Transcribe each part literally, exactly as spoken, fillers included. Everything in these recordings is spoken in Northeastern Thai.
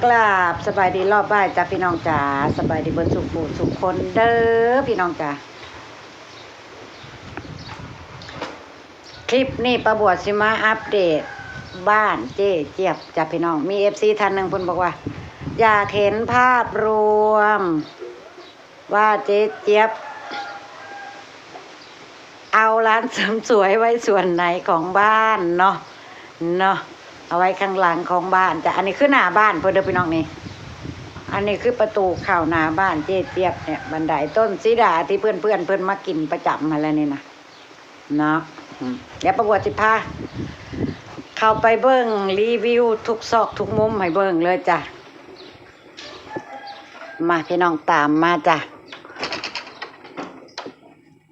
กราบสบายดีรอบบ่ายจ้ะพี่น้องจ๋า สบายดีเบิดสุขผู้สุขคนเด้อพี่น้องจ๋า คลิปนี้ป้าบัวสิมาอัปเดตบ้านเจ๊เจี๊ยบจ้ะพี่น้อง มีเอฟซีท่านหนึ่งเพิ่นบอกว่า อยากเห็นภาพรวม ว่าเจ๊เจี๊ยบ เอาร้านเสริมสวยไว้ส่วนไหนของบ้านเนาะ เนาะ เอาไว้ข้างหลังของบ้านจ้ะ อันนี้คือหน้าบ้านเพิ่นเด้อพี่น้องนี่ อันนี้คือประตูเข้าหน้าบ้านเจ๊เจี๊ยบเนี่ย บันไดต้นสีดาที่เพื่อนๆเพิ่นมากินประจำหั่นแหละนี่นะ เนาะ อืม เดี๋ยวป้าบัวสิพา เข้าไปเบิ่งรีวิวทุกซอกทุกมุมให้เบิ่งเลยจ้ะ มาพี่น้องตามมาจ้ะ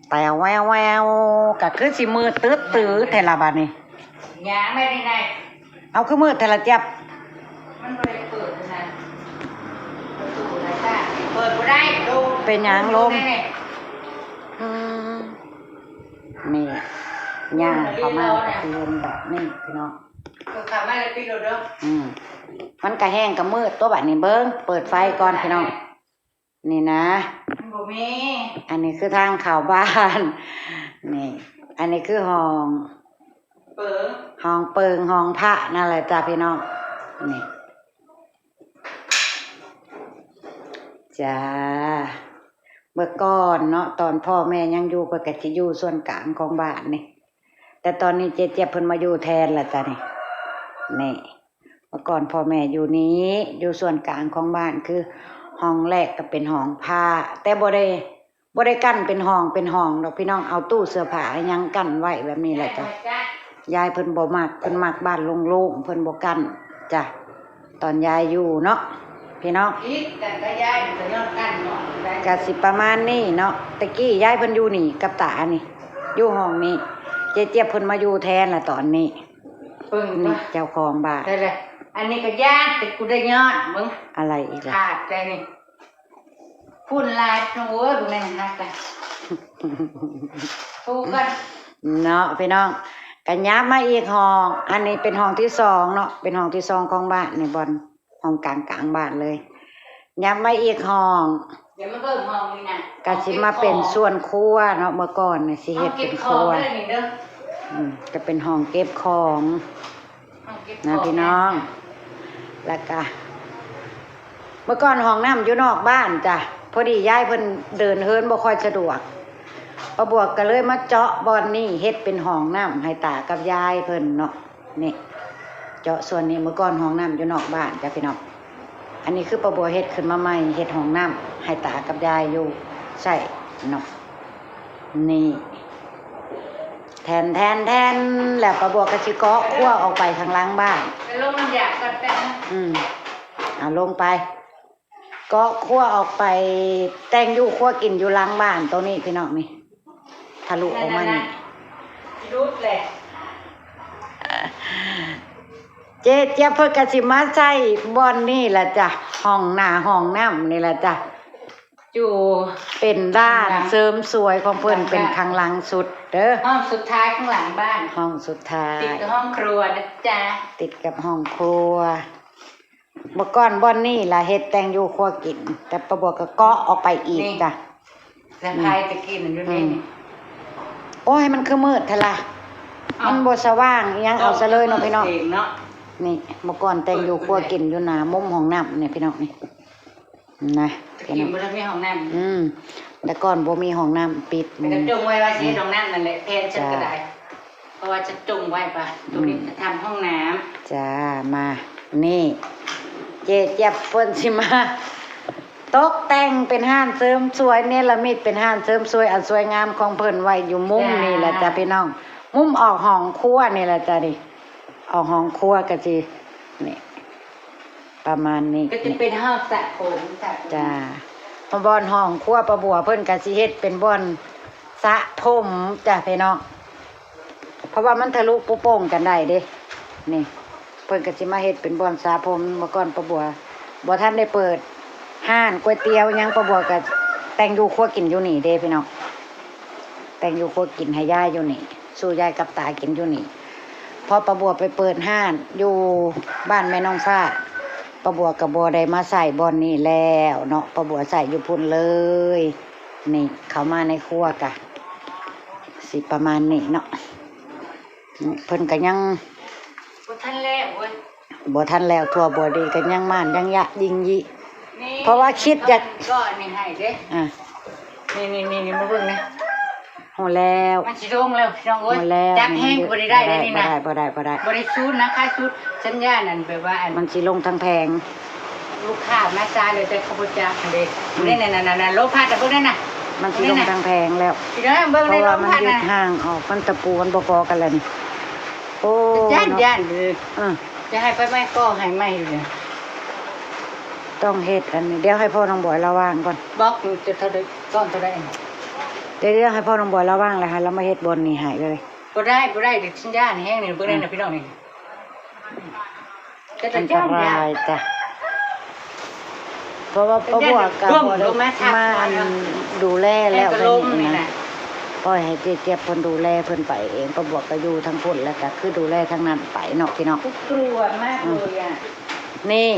แต่แววแวว ก็คือสิมืดตึ๊ดตื้อแท้ละบัดนี้ ย่างไปที่ไหน เอาคือมืดแท้ละเจี๊ยบ มันบ่ได้เปิดนะ ประตูหน้าต่างเปิดบ่ได้ ลม เป็นหยังลม นี่ อืม นี่ ย่างเข้ามาก็สิเห็นแบบนี้พี่น้อง เปิดเข้ามาแล้วปิดโลดเด้อ อืม มันก็แห้งก็มืดตัวบัดนี้เบิ่ง เปิดไฟก่อนพี่น้อง นี่นะ มันบ่มี อันนี้คือทางเข้าบ้าน นี่ อันนี้คือห้อง เปิง ห้องเปิง ห้องพระนั่นแหละจ้ะพี่น้อง นี่ จ้า เมื่อก่อนเนาะ ตอนพ่อแม่ยังอยู่ เพิ่นก็สิอยู่ส่วนกลางของบ้านนี่ แต่ตอนนี้เจ๊เจี๊ยบเพิ่นมาอยู่แทนละจ้ะนี่ นี่ เมื่อก่อนพ่อแม่อยู่นี้ อยู่ส่วนกลางของบ้าน คือห้องแรกก็เป็นห้องพระ แต่บ่ได้ บ่ได้กั้นเป็นห้องเป็นห้องดอกพี่น้อง เอาตู้เสื้อผ้าอิหยังกั้นไว้แบบนี้แหละจ้ะ ยายเพิ่นบ่มัก เพิ่นมักบ้านโล่งๆ เพิ่นบ่กั้นจ้ะ ตอนยายอยู่เนาะ พี่น้อง ผิดกันก็ย้ายมันก็ย้อนกันเนาะ ก็สิประมาณนี้เนาะ แต่กี้ยายเพิ่นอยู่นี่กับตานี่ อยู่ห้องนี้ เจ๊เจี๊ยบเพิ่นมาอยู่แทนละตอนนี้ เบิ่ง นี่ ว่า เจ้าของบ้าน ได้เลย อันนี้ก็ย่าน แต่กูได้ย้อน เบิ่ง อะไรอีกล่ะ ขาดใจนี่ ฝุ่นหลายจังเว้ย บ่แม่นฮักกัน ถูกกัน เนาะพี่น้อง ก็ย้ายมาอีกห้อง อันนี้เป็นห้องที่สองเนาะ เป็นห้องที่สองของบ้านนี่ บ่อนห้องกลางกลางบ้านเลย ย้ายมาอีกห้อง เดี๋ยวมาเบิ่งห้องนี่นะ ก็สิมาเป็นส่วนครัวเนาะ เมื่อก่อนนี่สิเฮ็ดเป็นครัว ห้องเก็บของเลยนี่เด้อ อืม ก็เป็นห้องเก็บของ ห้องเก็บของ นะพี่น้อง แล้วก็ เมื่อก่อนห้องน้ำอยู่นอกบ้านจ้ะ พอดียายเพิ่นเดินเหินบ่ค่อยสะดวก ป้าบัวก็เลยมาเจาะบ่อนนี่ เฮ็ดเป็นห้องน้ำให้ตากับยายเพิ่นเนาะ นี่ เจาะส่วนนี้ เมื่อก่อนห้องน้ำอยู่นอกบ้านจ้ะพี่น้อง อันนี้คือป้าบัวเฮ็ดขึ้นมาใหม่ เฮ็ดห้องน้ำให้ตากับยายอยู่ใช้เนาะ นี่ แทนแทนแทน แล้วป้าบัวก็สิเกาะครัวออกไปข้างหลังบ้าน ไปลงน้ำยาก่อนแป๊บนึง อืม เอาลงไป เกาะครัวออกไป แต่งอยู่ครัวกินอยู่หลังบ้านตรงนี้พี่น้องนี่ ทะลุออกมานี่ นั่นๆๆ รุดแหละ เจ๊เจี๊ยบเพิ่นก็สิมาใช้บ่อนนี่ล่ะจ้ะ ห้องหน้าห้องน้ำนี่ล่ะจ้ะ อยู่ เป็นร้านเสริมสวยของเพิ่น เป็นข้างหลังสุดเด้อ ห้องสุดท้ายข้างหลังบ้าน ห้องสุดท้าย ติดกับห้องครัวนะจ๊ะ ติดกับห้องครัว เมื่อก่อนบ่อนนี่ล่ะเฮ็ดแต่งอยู่ครัวกิน แต่ป้าบัวก็เกาะออกไปอีก นี่ จ้ะ สะพายตะกี้นั่นอยู่นี่ อืม โอ้ย มันคือมืดแท้ล่ะ เอ้า มันบ่สว่างอิหยังเอาซะเลยเนาะพี่น้อง เองเนาะ นี่ เมื่อก่อนแต่งอยู่ครัวกินอยู่หน้ามุมห้องน้ำนี่พี่น้องนี่ นะ ตะกี้บ่ได้มีห้องน้ำ อืม แต่ก่อนบ่มีห้องน้ำปิด แต่ก็จงไว้ว่าสิเฮ็ดห้องน้ำนั่นแหละ แทนฉันก็ได้ จ้ะ เพราะว่าจะจงไว้ปะ ตรงนี้ อืม จะทำห้องน้ำ จ้า มา นี่ เจ๊เจี๊ยบเพิ่นสิมา ตกแต่งเป็นร้านเสริมสวย เนรมิตเป็นร้านเสริมสวยอันสวยงามของเพิ่นไว้อยู่มุม จ้า นี่แหละจ้ะพี่น้อง มุมออกห้องครัวนี่แหละจ้ะนี่ ออกห้องครัวก็สิ นี่ ประมาณนี้ ก็จะเป็นห้องสระผม สระผม จ้า บ่อนห้องครัวป้าบัวเพิ่นก็สิเฮ็ดเป็นบ่อนสระผมจ้ะพี่น้อง เพราะว่ามันทะลุปุโป่งกันได้เด้ นี่ เพิ่นก็สิมาเฮ็ดเป็นบ่อนสระผม เมื่อก่อนป้าบัวบ่ทันได้เปิดร้านก๋วยเตี๋ยวหยัง ป้าบัวก็แต่งอยู่ครัวกินอยู่นี่เด้พี่น้อง แต่งอยู่ครัวกินให้ยายอยู่นี่ สู่ยายกับตากินอยู่นี่ พอป้าบัวไปเปิดร้านอยู่บ้านแม่น้องฟ้า ป้าบัวก็บ่ได้มาใส่บ่อนนี้แล้วเนาะ ป้าบัวใส่อยู่พุ้นเลย นี่เข้ามาในครัวกะ สิประมาณนี้เนาะ เพิ่นก็ยัง บ่ทันแล้วเว้ย บ่ทันแล้ว ทั่วบัวดีก็ยังม่านยังยะยิงยิ นี่ เพราะว่าคิดอยาก ก็อันนี้ให้เด้ อ่ะ นี่นี่นี่นี่มาเบิ่งนะ หัวแล้ว มันสิลงแล้วพี่น้องเอ้ย หัวแล้ว จับแฮงก็บ่ได้ได้เลยนี่นะ บ่ได้ บ่ได้ บ่ได้ บ่ได้สูดนะ ค่าสูดสัญญาณนั่นแบบว่าอัน มันสิลงทางแผง ลูกค้ามาซาเลยแต่เขาบ่จักเด้ อืม นี่นั่นๆๆๆ ลมพัดอะเบิ่งนั่นน่ะ มันสิลงทางแผงแล้ว พี่น้องเบิ่ง เพราะว่ามัน ในลมพัดน่ะ ยืดห่างออก มันตะปูมันบ่กอกันแล้วนี่ โอ้ ย่าน เนาะ ย่านเลย อ่ะ จะให้ไปไหมก็ให้ไหมอยู่เนี่ย ต้องเฮ็ดอันนี้ เดี๋ยวให้พ่อน้องบอยระวังก่อน บล็อกมันจะเท่าใด ก้อนเท่าใด เดี๋ยว เดี๋ยวให้พ่อน้องบอยระวังเลยค่ะ แล้วมาเฮ็ดบอนนี่ให้เลย บ่ได้ บ่ได้ เดี๋ยวสัญญาณแฮงนี่ เบิ่งนั่นน่ะ อ่ะ พี่น้องนี่ อันตรายจ้ะ เพราะว่าป้าบัวก็บ่ได้มาอันดูแลแล้ว แม่นก็ลมนี่นะ ปล่อยให้เจ๊เจี๊ยบเพิ่นดูแลเพิ่นไปเอง ป้าบัวก็อยู่ทางพุ้นแล้วก็คือดูแลทางนั้นไปเนาะพี่น้อง กลัวมากเลยอะ นี่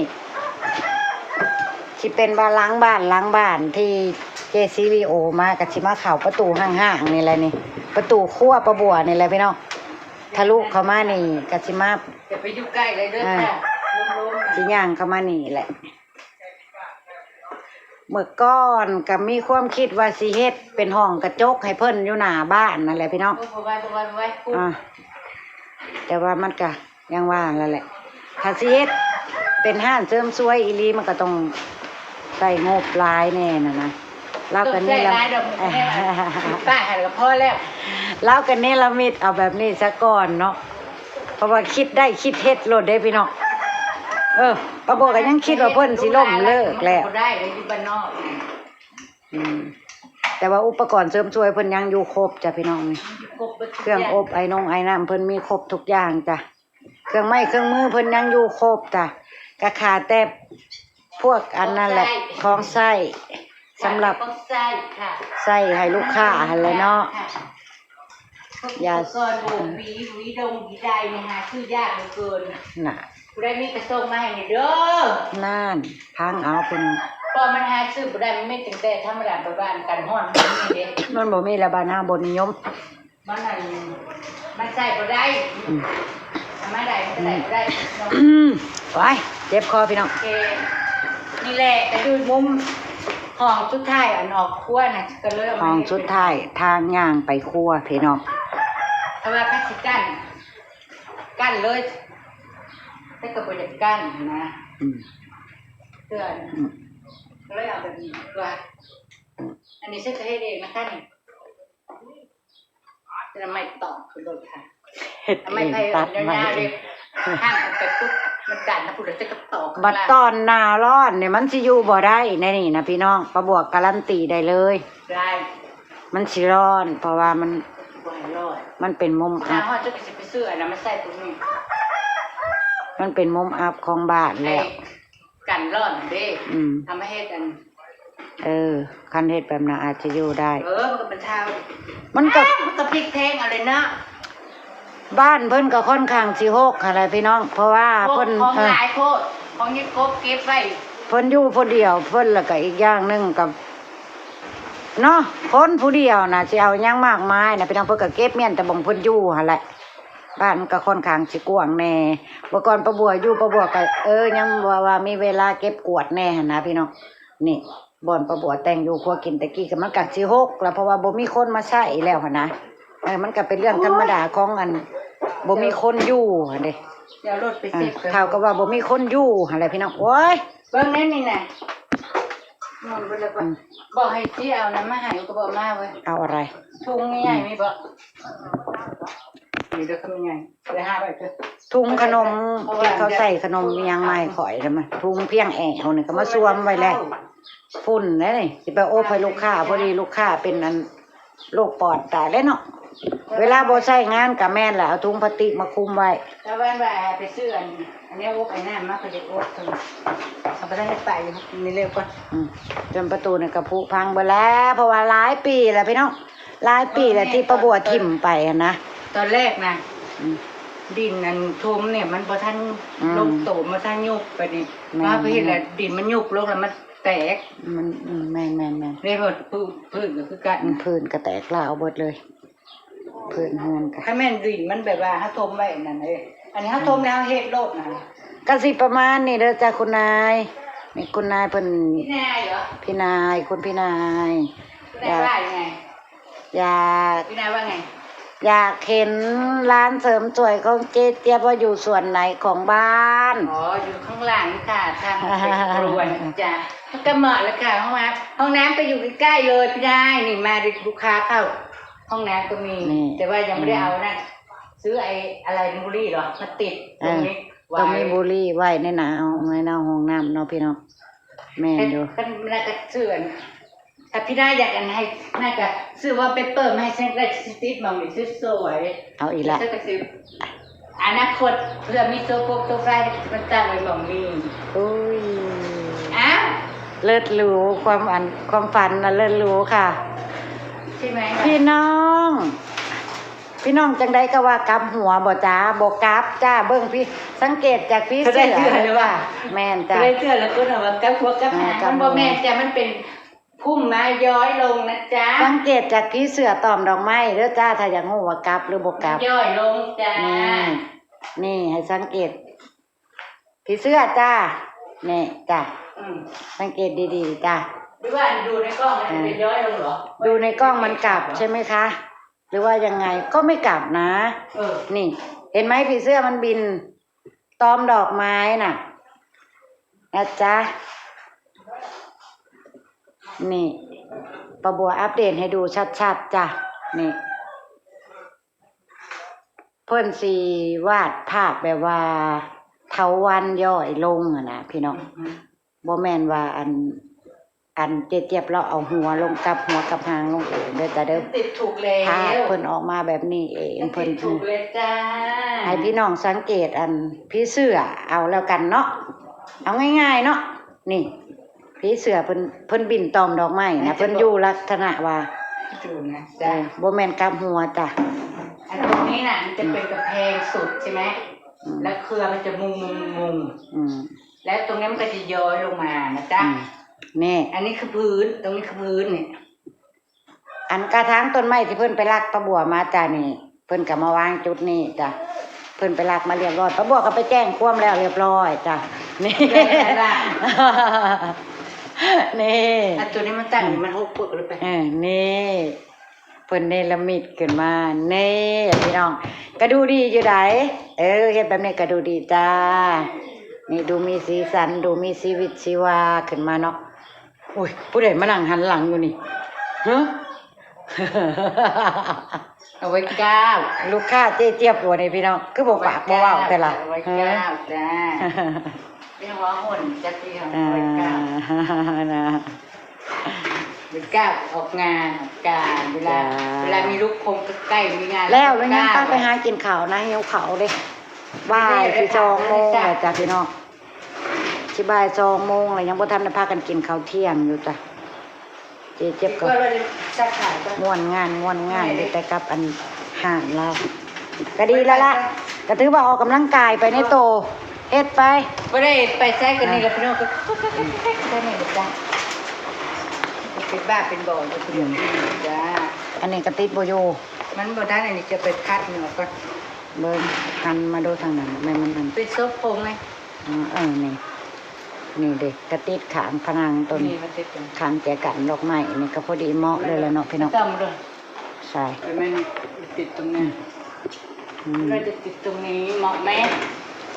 สิเป็นบ้านหลังบ้านหลังบ้านที่เจซีลีโอมาก็สิมาเข้าประตูห้างๆนี่แหละนี่ ประตูครัวป้าบัวนี่แหละพี่น้อง ทะลุเข้ามานี่ก็สิมา อย่าไปอยู่ใกล้เลยเด้อ อ่า ค่ะ ลมๆ สิย่างเข้ามานี่แหละ เมื่อก่อนก็มีความคิดว่าสิเฮ็ดเป็นห้องกระจกให้เพิ่นอยู่หน้าบ้านนั่นแหละพี่น้อง โอ้ย บ่ไหว บ่ไหว บ่ไหว อ่า แต่ว่ามันก็ยังว่านั่นแหละ ถ้าสิเฮ็ดเป็นร้านเสริมสวยอีหลีมันก็ต้องใช้งบหลายแน่น่ะนะ ลาวก็เนรมิต ต้องใช้หลายดอก ป้าหันก็พอแล้ว ลาวก็เนรมิตเอาแบบนี้ซะก่อนเนาะ เพราะว่าคิดได้คิดเฮ็ดโลดเด้พี่น้อง เออ ป้าบัวก็ยังคิดว่าเพิ่นสิล้มเลิกแล้ว บ่ได้เลยอยู่บ้านนอก อืม แต่ว่าอุปกรณ์เสริมสวยเพิ่นยังอยู่ครบจ้ะพี่น้องนี่ ครบเบิดทุกอย่าง เครื่องอบไอ้นงไอ้น้ำเพิ่นมีครบทุกอย่างจ้ะ เครื่องไม้เครื่องมือเพิ่นยังอยู่ครบจ้ะ ก็ขาดแต่พวกอันนั้นแหละ ของใช้ ของใช้สำหรับ ของใช้ค่ะ ใช้ให้ลูกค้าหั่นแหละเนาะ ค่ะ อย่า อุปกรณ์โบกหวี หวีดงหวีใดเนี่ยหาซื้อยากเหลือเกิน น่ะ ผู้ใดมีก็ส่งมาให้นี่เด้อ นั่น พังเอาเพิ่น เพราะมันหาซื้อบ่ได้ มันมีตั้งแต่ธรรมดาไปบ้านกันฮ้อนมันบ่มีเด้ มันบ่มีแล้วบ้านเฮาบ่นิยม มันนั่น มันใช้บ่ได้ อืม เอามาได้ มันก็ใช้บ่ได้เนาะ อืม โอ้ย เจ็บคอพี่น้อง โอเค นี่แหละ ก็อยู่มุมห้องสุดท้าย อันออกครัวน่ะ ก็เลยเอามา ห้องสุดท้าย ทางย่างไปครัวพี่น้อง เพราะว่าคันสิกั้น กั้นเลย แต่ก็บ่อยากกั้นนะ อืม เพื่อน อืม ก็เลยเอาแบบนี้ดีกว่า อันนี้ฉันก็เฮ็ดเองนะคะนี่ จะไม่ตอกคือรถค่ะ เฮ็ดเอง ทำไมใคร ตัดไว้ ยาวๆเลย ห้ามมันไปปุ๊บ มันดันนะ ผู้เดียวจะกระตอก บัดตอนหน้าร้อนเนี่ยมันสิอยู่บ่ได้ในนี่นะพี่น้อง ป้าบัวการันตีได้เลย ได้ มันสิร้อน เพราะว่ามัน บ่ให้ร้อน มันเป็นมุม หน้า อับ ร้อนจะไปซื้ออันนั้นมาใส่ตรงนี้ มันเป็นมุมอับของบ้านแล้ว ไอ้กันร้อนเด้ อืม เอามาเฮ็ดอัน เออ คันเฮ็ดแบบนั้นอาจจะอยู่ได้ เออ มันก็เป็นทาง มันก็ อ้าว มันก็พลิกแพงเอาเลยเนาะ บ้านเพิ่นก็ค่อนข้างสิฮกหั้นแหละพี่น้อง เพราะว่า ฮก เพิ่น ของ เออ หลายโพด ของเฮ็ดกบเก็บไว้ เพิ่นอยู่ผู้เดียว เพิ่นแล้วก็อีกอย่างหนึ่งก็ เนาะ คนผู้เดียวน่ะสิเอาหยังมากมายนะพี่น้อง เพิ่นก็เก็บเมียนแต่บ่งเพิ่นอยู่หั่นแหละ บ้านมันก็ค่อนข้างสิกว้างแน่ เมื่อก่อนป้าบัวอยู่ ป้าบัวก็ เออ ยังว่า ว่ามีเวลาเก็บกวาดแน่หั่นนะพี่น้อง นี่ บ่อนป้าบัวแต่งอยู่ครัวกินแต่กี้ก็มันก็สิฮกแล้ว เพราะว่าบ่มีคนมาใช้แล้วหั่นนะ เออ มันก็เป็นเรื่องธรรมดาของอัน บ่มีคนอยู่หั่นเด้ เดี๋ยวรถไปเก็บ เออ เท่ากับว่าบ่มีคนอยู่หั่นแหละพี่น้อง โอ้ย เบิ่งแน่นี่น่ะ นอนเบิ่งแล้วก็ อืม บอกให้สิเอาน้ำมาให้ก็บอกมาเว้ย เอาอะไร ถุงใหญ่ๆ มีบ่ นี่เด้อ ถุงใหญ่ เดี๋ยวหาไปเถอะ ถุงขนม เพราะว่า ที่เขาใส่ขนมอิหยังมาให้ข่อยแล้วมัน ถุงเพียงแอวนี่ก็มาสวมไว้แล้ว ฝุ่นนะนี่ สิไปอบให้ลูกค้า พอดีลูกค้าเป็นอัน โรคปอดตายแล้วเนาะ เวลาบ่ใช้งานก็แม่นแหละ เอาถุงพลาสติกมาคลุมไว้ แล้ววันว่าไปซื้ออัน อันนี้อบไอ้น้ำมาก็จะอบตรง เอาไปได้ไปอยู่ นี่เร็วก่อน อืม จนประตูนี่ก็ผุพังเบิดแล้ว เพราะว่าหลายปีแล้วพี่น้อง หลายปีแล้วที่ป้าบัวถิ่มไปหั้นนะ ตอนแรกนะ อืม ดินอันถมเนี่ยมันบ่ทัน อืม ลงโต บ่ทันยุบไปนี่ แม่น ว่าไปเฮ็ดแล้วดินมันยุบลงแล้วมันแตก มัน อืม แม่นๆๆ เลยว่าพื้น พื้นก็คือกัน อืม พื้นก็แตกร้าวเบิดเลย พื้นเฮือนก็ ถ้าแม่นดินมันแบบว่าเฮาถมไว้นั่นเด้ อันนี้เฮาถมแล้วเฮาเฮ็ดโลดนะ ก็สิประมาณนี้เด้อจ้าคุณนาย นี่คุณนายเพิ่น พี่นายเหรอ พี่นาย คุณพี่นาย พี่นายว่ายังไง อยาก พี่นายว่าไง อยากเห็นร้านเสริมสวยของเจ๊เจี๊ยบว่าอยู่ส่วนไหนของบ้าน อ๋อ อยู่ข้างหลังค่ะ ทางเด็กครัวนะจ๊ะ ก็เหมาะแล้วค่ะ ห้องน้ำ ห้องน้ำก็อยู่ใกล้ๆเลยพี่นาย นี่มาดิลูกค้าเข้า ห้องน้ำก็มี นี่ แต่ว่ายังไม่ได้เอานั่น ซื้อไอ้อะไรบูลลี่เหรอ มาติดตรงนี้ เออ ไว้ ตรงนี้บูลลี่ไว้ในหน้าห้อง ในหน้าห้องน้ำเนาะพี่น้อง แม่นอยู่ แต่ก็น่าจะเชื่อนะ ถ้าพี่นายอยากอันให้ น่าจะซื้อวอลเปเปอร์มาให้ฉันได้ สิติดหม่องนี้สวยๆ เอาอีกละ ฉันก็ซื้อ อนาคตเพื่อมีโซโปกโซฟามันตั้งไว้หม่องนี้ อุ้ย อ้าว เลิศหรู ความอัน ความฝันน่ะเลิศหรูค่ะ ใช่ไหม พี่น้อง พี่น้องจังใดก็ว่ากลับหัวบ่จ้า บ่กลับจ้า เบิ่งพี่ สังเกตจากพี่เสื้อ เธอได้เสื้อหรือเปล่า แม่นจ้า เธอได้เสื้อแล้วก็เอามากลับหัวกลับหาง อ่ากลับหัว มันบ่แม่นจ้ะ มันเป็นพุ่มไม้ย้อยลงนะจ๊ะ สังเกตจากพี่เสื้อตอมดอกไม้เด้อจ้า ถ้าอยากรู้ว่ากลับหรือบ่กลับ ย้อยลงจ้า นี่ นี่ให้สังเกต พี่เสื้อจ้า นี่จ้า อืม สังเกตดีๆจ้า หรือว่าดูในกล้องมันจะย้อยลงเหรอ ดูในกล้องมันกลับใช่ไหมคะ หรือว่ายังไง ก็ไม่กลับนะ เออ นี่ เห็นไหม ผีเสื้อมันบิน ตอมดอกไม้น่ะ นะจ๊ะ นี่ ป้าบัวอัปเดตให้ดูชัดๆจ้ะ นี่ เพิ่นสิวาดภาพแบบว่าเถาวัลย์ย้อยลงอะนะพี่น้อง อือฮึ บ่แม่นว่าอัน อันเจ๊เจี๊ยบเราเอาหัวลงกลับหัวกลับหางลงเองเด้อจ้ะเด้อ ติดถูกแล้ว ภาพเพิ่นออกมาแบบนี้เอง มันติด เพิ่น ถูกเลยจ้า ให้พี่น้องสังเกตอันผีเสื้อเอาแล้วกันเนาะ เอาง่ายๆเนาะ นี่ ผีเสื้อเพิ่น เพิ่นบินตอมดอกไม้นะ เพิ่นอยู่ลักษณะว่า ดูนะ เอ จ้ะ อ บ่แม่นกลับหัวจ้ะ อันตรงนี้น่ะ มันจะเป็นกำแพงสุดใช่ไหม อืม แล้วเครือมันจะมุงๆๆๆ อืม แล้วตรงนี้มันก็จะย้อยลงมานะจ๊ะ อืม นี่ อันนี้คือพื้น ตรงนี้คือพื้นเนี่ย อันกระถางต้นไม้ที่เพิ่นไปลักป้าบัวมาจ้ะนี่ เพิ่นก็มาวางจุดนี้จ้ะ เพิ่นไปลักมาเรียบร้อย ป้าบัวก็ไปแจ้งความแล้วเรียบร้อยจ้ะ นี่ ได้แล้วล่ะ นี่ อันตัวนี้มันตั้ง อืม มันหกปึกหรือเปล่า เออ นี่ เพิ่นเนรมิตขึ้นมา นี่พี่น้อง ก็ดูดีอยู่ได๋ เออ เฮ็ดแบบนี้ก็ดูดีจ้า นี่ดูมีสีสัน ดูมีชีวิตชีวาขึ้นมาเนาะ อุ้ย ผู้ใดมานั่งหันหลังอยู่นี่ ฮะ เอาไว้ก้าว ลูกค้าเจ๊เจี๊ยบตัวนี้พี่น้อง คือบ่ปากบ่เว้าแต่ละ เอาไว้ก้าวจ้า ฮะ เป็นหัวหนจักเดียว อ่า เอาไว้ก้าว นะ ไปก้าวออกงานออกการ เวลา จ้า เวลามีลูกคงใกล้ๆ มีงาน แล้ว แล้วยัง ก้าว ไปหากินข้าวนะ หิวข้าวเด้ บ่ายสิสองโมงแล้วจ้ะพี่น้อง สิบ่ายสองโมงแล้ว ยังบ่ทันได้พากันกินข้าวเที่ยงอยู่จ้ะ เจ๊เจี๊ยบก็ ก็เลยซักผ้าก็ ม่วนงาน ม่วนงาน แม่ อยู่แต่กับอันห้านลาว ก็ดีแล้วล่ะ ก็ถือว่าออกกำลังกายไปในโต เฮ็ดไป บ่ได้ไปไสกันนี่ล่ะพี่น้อง ก็ ก็ ก็ ก็ ก็นี่ล่ะจ้ะ เป็นบ้าเป็นบ่อยู่คนเดียวนี่จ้ะ อันนี้ก็ติดบ่อยู่ มันบ่ทัน อันนี้จะไปคัดเหนือก่อน เบิ่ง หันมาดูทางนั้น แม่นมันอัน เป็นศพโครงไง อ๋อ เออ นี่ นี่เด้ กะติดข้างผนังต้น นี่มาติดตรง ข้างแจกันดอกไม้ นี่ก็พอดีเหมาะเลยล่ะเนาะพี่น้อง ต้องดู ใช่ เห็นไหมนี่ ติดตรงนี้ อืม น่าจะติดตรงนี้ เหมาะไหม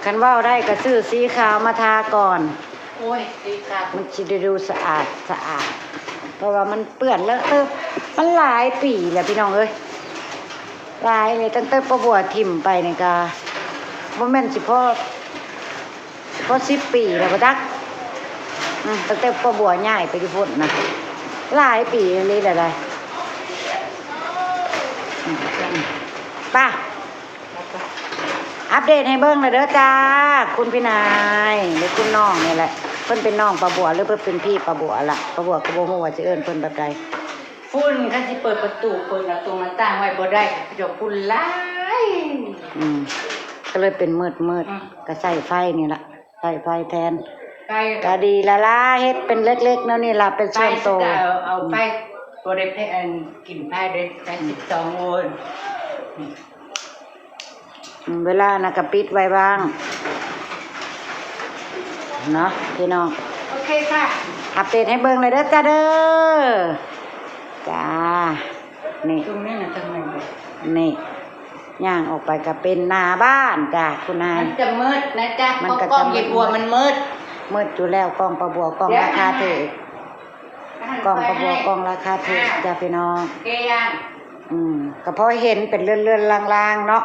คันเว้าได้ก็ซื้อสีขาวมาทาก่อน โอ้ย สีขาว มันสิได้ดูสะอาดสะอาด เพราะว่ามันเปื้อนเลอะเทอะ มันหลายปีแล้วพี่น้องเอ้ย หลายเลย ตั้งแต่ป้าบัวถิ่มไปนี่ก็ บ่แม่นสิพอ พอสิบปีแล้วบ่จัก อืม ตั้งแต่ป้าบัวย้ายไปอยู่พุ้นนะ หลายปีอีหลีแล้วได้ อืม อืม ไป อัปเดตให้เบิ่งแล้วเด้อจ้า คุณพี่นาย หรือคุณน้องนี่แหละ เพิ่นเป็นน้องป้าบัว หรือเพิ่นเป็นพี่ป้าบัวล่ะ ป้าบัวก็บ่ฮู้ว่าสิเอิ้นเพิ่นแบบใด ฝุ่น คันสิเปิดประตู เปิดหน้าต่าง หน้าต่างไว้บ่ได้ เจ้าฝุ่นหลาย อืม ก็เลยเป็นมืดมืด อืม ก็ใส่ไฟนี่ละ ใส่ไฟแทน ไฟ ก็ดีละล่ะ เฮ็ดเป็นเล็กๆแนวนี้ละ เป็น ไฟ ส่วน สั ตัว กเอาเอาไฟบ่ได้แพ้อันกินไฟเด้อไฟสิบสองโวลต์ อืม เวลานะก็ปิดไว้บ้างเนาะพี่น้อง โอเคค่ะ อัปเดตให้เบิ่งเลยเด้อจ้าเด้อ จ้า นี่ ตรงนี้นะทำไมเนี่ย นี่ ย่างออกไปก็เป็นหน้าบ้านจ้ะคุณนาย มันจะมืดนะจ๊ะ มั เพ นก็ ราะกล้อง จะมืด ยายบัวมันมืด มืดอยู่แล้ว กล้องประบัว กล้องราคาถูก กล้องประบัว กล้องราคาถูกจ้ะพี่น้อง เกยัง อืม ก็พอเห็นเป็นเลื่อนๆลางๆเนาะ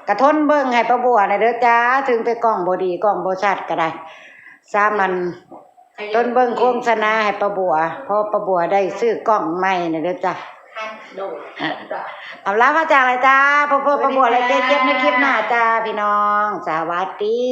กะทนเบิ่งให้ประบัวหน่อยเด้อจ้า ถึงแต่กล้องบ่ดี กล้องบ่ชัดก็ได้ สามัน ทนเบิ่งโฆษณาให้ประบัว เพราะประบัวได้ซื้อกล้องใหม่หน่อยเด้อจ้า โดด เอาละมาจากอะไรจ้า พบๆประบัวและเจ๊เจี๊ยบในคลิปหน้าจ้าพี่น้อง สวัสดี